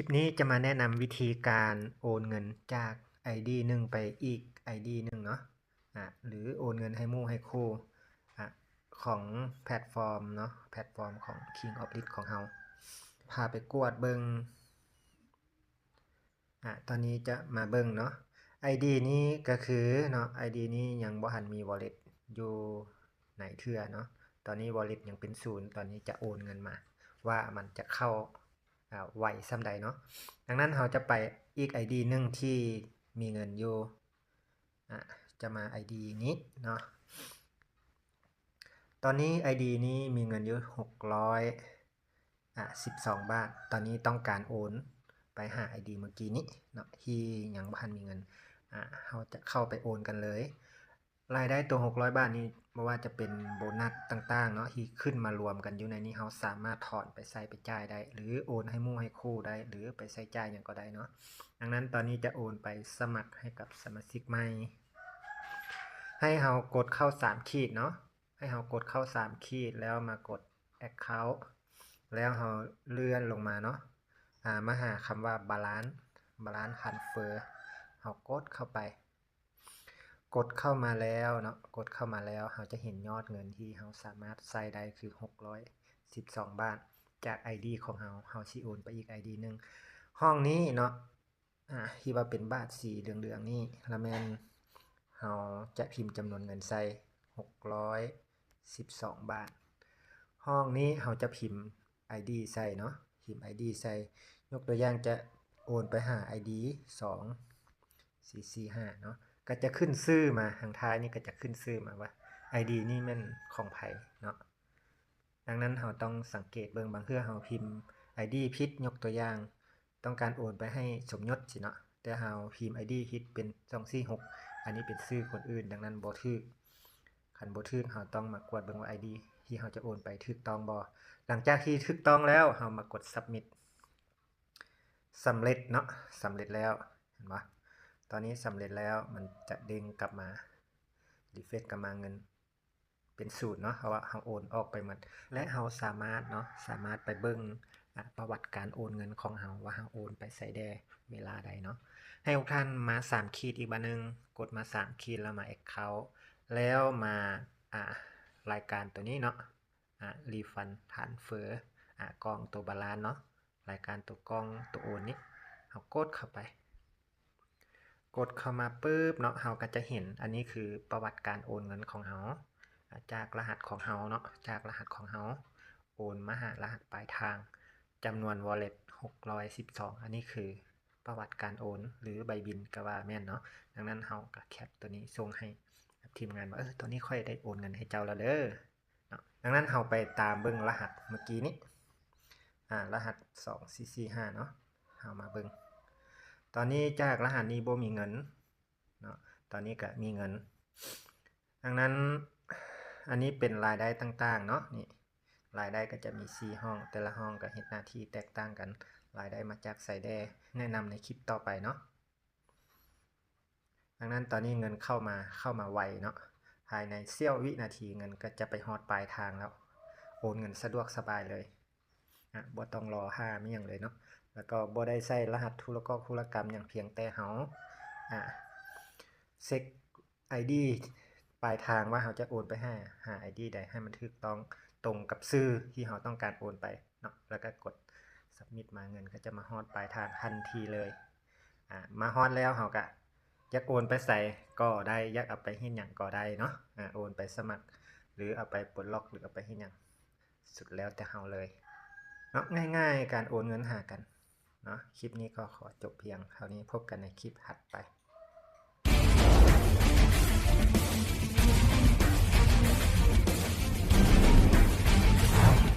ຄລິບນີ້ຈະມາແນະນຳວິທີການໂອນເງິນຈາກໄອດີໜຶ່ງໄປອີກໄອດີໜຶ່ງເນາະ ອາ ຫຼືໂອນເງິນໃຫ້ໝູ່ໃຫ້ຄູ່ ອາ ຂອງແພລດຟອມເນາະ ແພລດຟອມຂອງ King of Lead ຂອງເຮົາ. ພາໄປກວດເບິ່ງ ອາ ຕອນນີ້ຈະມາເບິ່ງເນາະ ໄອດີນີ້ກະຄືເນາະ ໄອດີນີ້ຍັງບໍ່ທັນມີ wallet ຢູ່ໃນເທື່ອເນາະ ຕອນນີ້ wallet ຍັງເປັນສູນ ຕອນນີ້ຈະໂອນເງິນມາ ວ່າມັນຈະເຂົ້າ ອາ ໄວສ່ຳໃດເນາະ. ດັ່ງນັ້ນເຮົາຈະໄປອີກໄອດີໜຶ່ງທີ່ມີເງິນຢູ່ ອາ ຈະມາໄອດີນີ້ເນາະ ຕອນນີ້ໄອດີນີ້ມີເງິນຢູ່ຫົກຮ້ອຍ ອາ ສິບສອງບາດ ຕອນນີ້ຕ້ອງການໂອນໄປຫາໄອດີເມື່ອກີ້ນີ້ເນາະ ທີ່ຍັງບໍ່ທັນມີເງິນ ອາ ເຮົາຈະເຂົ້າໄປໂອນກັນເລີຍ. ລາຍໄດ້ຕົວຫົກຮ້ອຍບາດນີ້ ບໍ່ວ່າຈະເປັນໂບນັດຕ່າງໆເນາະ ທີ່ຂຶ້ນມາລວມກັນຢູ່ໃນນີ້ ເຮົາສາມາດຖອນໄປໃຊ້ໄປຈ່າຍໄດ້ ຫຼືໂອນໃຫ້ໝູ່ໃຫ້ຄູ່ໄດ້ ຫຼືໄປໃຊ້ຈ່າຍຫຍັງກໍໄດ້ເນາະ. ດັ່ງນັ້ນຕອນນີ້ຈະໂອນໄປສະໝັກໃຫ້ກັບສະມາຊິກໃໝ່ ໃຫ້ເຮົາກົດເຂົ້າສາມຂີດເນາະ ໃຫ້ເຮົາກົດເຂົ້າສາມຂີດ ແລ້ວມາກົດ Account ແລ້ວເຮົາເລື່ອນລົງມາເນາະ ອາ ມາຫາຄຳວ່າ Balance Balance Transfer ເຮົາກົດເຂົ້າໄປ. ກົດເຂົ້າມາແລ້ວເນາະ ກົດເຂົ້າມາແລ້ວ ເຮົາຈະເຫັນຍອດເງິນທີ່ເຮົາສາມາດໃຊ້ໄດ້ຄືຫົກຮ້ອຍສິບສອງບາດ ຈາກໄອດີຂອງເຮົາ ເຮົາຊິໂອນໄປອີກໄອດີໜຶ່ງ. ຫ້ອງນີ້ເນາະ ອາ ທີ່ວ່າເປັນບາດສີເຫຼືອງໆນີ້ ລະແມ່ນເຮົາຈະພິມຈຳນວນເງິນໃສ່ ຫົກຮ້ອຍສິບສອງບາດ. ຫ້ອງນີ້ເຮົາຈະພິມໄອດີໃສ່ເນາະ ພິມໄອດີໃສ່ ຍົກຕົວຢ່າງຈະໂອນໄປຫາໄອດີສອງສີ່ສີ່ຫ້າເນາະ ກະຈະຂຶ້ນຊື່ມາ ທາງທ້າຍນີ້ກະຈະຂຶ້ນຊື່ມາວ່າໄອດີນີ້ແມ່ນຂອງໃຜເນາະ. ດັ່ງນັ້ນເຮົາຕ້ອງສັງເກດເບິ່ງ ບາງເທື່ອເຮົາພິມໄອດີຜິດ ຍົກຕົວຢ່າງ ຕ້ອງການໂອນໄປໃຫ້ສົມຍົດຊີ້ເນາະ ແຕ່ເຮົາພິມໄອດີຜິດເປັນສອງສີ່ຫົກ ອັນນີ້ເປັນຊື່ຄົນອື່ນ ດັ່ງນັ້ນບໍ່ຖືກ. ຄັນບໍ່ຖືກ ເຮົາຕ້ອງມາກວດເບິ່ງວ່າໄອດີທີ່ເຮົາຈະໂອນໄປຖືກຕ້ອງບໍ່. ຫຼັງຈາກທີ່ຖືກຕ້ອງແລ້ວ ເຮົາມາກົດ Submit ສຳເລັດເນາະ ສຳເລັດແລ້ວ ເຫັນບໍ່ ຕອນນີ້ສຳເລັດແລ້ວ ມັນຈະເດ້ງກັບມາ refresh ກັບມາ ເງິນເປັນສູນເນາະ ເພາະວ່າເຮົາໂອນອອກໄປໝົດ ແລະເຮົາສາມາດເນາະ ສາມາດໄປເບິ່ງ ອາ ປະຫວັດການໂອນເງິນຂອງເຮົາ ວ່າເຮົາໂອນໄປໃສແດ່ ເວລາໃດເນາະ. ໃຫ້ທຸກທ່ານມາສາມຂີດອີກບາດໜຶ່ງ ກົດມາສາມຂີດ ແລ້ວມາ Account ແລ້ວມາ ອາ ລາຍການໂຕນີ້ເນາະ ອາ Refund Transfer ອາ ກ່ອງໂຕ Balance ເນາະ ລາຍການໂຕກ່ອງໂຕໂອນນີ້ ເຮົາກົດເຂົ້າໄປ ກົດເຂົ້າມາປຶບເນາະ ເຮົາກະຈະເຫັນ ອັນນີ້ຄືປະຫວັດການໂອນເງິນຂອງເຮົາ ອາ ຈາກລະຫັດຂອງເຮົາເນາະ ຈາກລະຫັດຂອງເຮົາ ໂອນມາຫາລະຫັດປາຍທາງ ຈຳນວນ Wallet ຫົກຮ້ອຍສິບສອງ ອັນນີ້ຄືປະຫວັດການໂອນ ຫຼືໃບບິນກະວ່າແມ່ນເນາະ. ດັ່ງນັ້ນເຮົາກະແຄັບໂຕນີ້ສົ່ງໃຫ້ກັບທີມງານວ່າ ເອີ ໂຕນີ້ຂ້ອຍໄດ້ໂອນເງິນໃຫ້ເຈົ້າແລ້ວເດີ ເນາະ. ດັ່ງນັ້ນເຮົາໄປຕາມເບິ່ງລະຫັດເມື່ອກີ້ນີ້ ອາ ລະຫັດສອງສີ່ສີ່ຫ້າເນາະ ເຮົາມາເບິ່ງ ຕອນນີ້ຈາກລະຫັດນີ້ບໍ່ມີເງິນເນາະ ຕອນນີ້ກະມີເງິນ. ດັ່ງນັ້ນ ອັນນີ້ເປັນລາຍໄດ້ຕ່າງໆເນາະ ນີ້ ລາຍໄດ້ກະຈະມີສີ່ຫ້ອງ ແຕ່ລະຫ້ອງກະເຮັດໜ້າທີ່ແຕກຕ່າງກັນ ລາຍໄດ້ມາຈາກໃສແດ່ ແນະນຳໃນຄລິບຕໍ່ໄປເນາະ. ດັ່ງນັ້ນຕອນນີ້ເງິນເຂົ້າມາ ເຂົ້າມາໄວເນາະ ພາຍໃນສ່ຽວວິນາທີເງິນກະຈະໄປຮອດປາຍທາງແລ້ວ ໂອນເງິນສະດວກສະບາຍເລີຍ ອາ ບໍ່ຕ້ອງລໍຖ້າມີຫຍັງເລີຍເນາະ ແລ້ວກໍບໍ່ໄດ້ໃຊ້ລະຫັດທຸລະກອກທຸລະກຳຫຍັງ ພຽງແຕ່ເຮົາ ອາ ເຊັກໄອດີປາຍທາງວ່າເຮົາຈະໂອນໄປຫາ ຫາໄອດີໃດ ໃຫ້ມັນຖືກຕ້ອງ ຕົງກັບຊື່ທີ່ເຮົາຕ້ອງການໂອນໄປເນາະ ແລ້ວກໍກົດ Submit ມາ ເງິນກໍຈະມາຮອດປາຍທາງທັນທີເລີຍ. ອາ ມາຮອດແລ້ວເຮົາກະຢາກໂອນໄປໃສກໍໄດ້ ຢາກເອົາໄປເຮັດຫຍັງກໍໄດ້ເນາະ ອາ ໂອນໄປສະໝັກ ຫຼືເອົາໄປປົດລັອກ ຫຼືເອົາໄປເຮັດຫຍັງ ສຸດແລ້ວແຕ່ເຮົາເລີຍເນາະ ງ່າຍໆ ການໂອນເງິນຫາກັນເນາະ. ຄລິບນີ້ກໍຂໍຈົບພຽງເທົ່ານີ້ ພົບກັນໃນຄລິບຖັດໄປ.